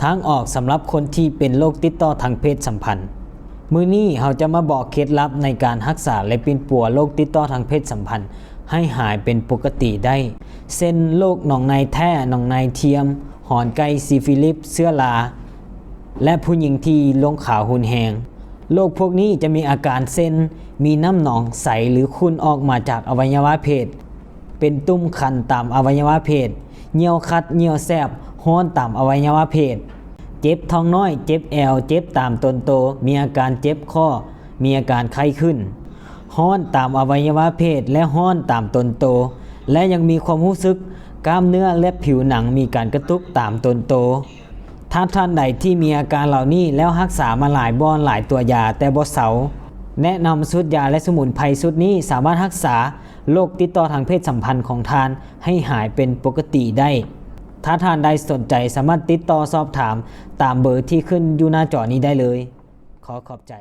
ທາງອອກສຳລັບຄົນທີ່ເປັນໂລກຕິດຕໍ່ທາງເພດສຳພັນ. ມື້ນີ້ເຮົາຈະມາບອກເຄັດລັບໃນການຮັກສາ ແລະ ປິ່ນປົວໂລກຕິດຕໍ່ທາງເພດສຳພັນໃຫ້ຫາຍເປັນປົກກະຕິໄດ້ ເຊັ່ນ ໂລກໜອງໃນແທ້, ໜອງໃນທຽມ, ຫອນໄກ່, ຊີຟິລິດ, ເຊື້ອລາ ແລະ ຜູ້ຍິງທີ່ລົງຂາວຮຸນແຮງ. ໂລກພວກນີ້ຈະມີອາການເຊັ່ນ ມີນ້ຳໜອງໃສ ຫຼື ຂຸ່ນອອກມາຈາກອະໄວຍະວະເພດ, ເປັນຕຸ່ມຄັນຕາມອະໄວຍະວະເພດ, ຍ່ຽວຄັດ, ຍ່ຽວແສບ, ຮ້ອນຕາມອະໄວຍະວະເພດ, ເຈັບທ້ອງນ້ອຍ, ເຈັບແອວ, ເຈັບຕາມຕົນໂຕ, ມີອາການເຈັບຂໍ້, ມີອາການໄຂ້ຂຶ້ນ, ຮ້ອນຕາມອະໄວຍະວະເພດ ແລະ ຮ້ອນຕາມຕົນໂຕ, ແລະ ຍັງມີຄວາມຮູ້ສຶກກ້າມເນື້ອ ແລະ ຜິວໜັງມີການກະຕຸກຕາມຕົນໂຕ. ຖ້າທ່ານໃດທີ່ມີອາການເຫຼົ່ານີ້ແລ້ວຮັກສາມາຫຼາຍບ່ອນຫຼາຍຕົວຢາແຕ່ບໍ່ເຊົາ, ແນະນຳຊຸດຢາ ແລະ ສະໝຸນໄພຊຸດນີ້ສາມາດຮັກສາໂລກຕິດຕໍ່ທາງເພດສຳພັນຂອງທ່ານໃຫ້ຫາຍເປັນປົກກະຕິໄດ້. ຖ້າທ່ານໃດສົນໃຈສາມາດຕິດຕໍ່ສອບຖາມຕາມເບີທີ່ຂຶ້ນຢູ່ໜ້າຈໍນີ້ໄດ້ເລີຍ. ຂໍຂອບໃຈ.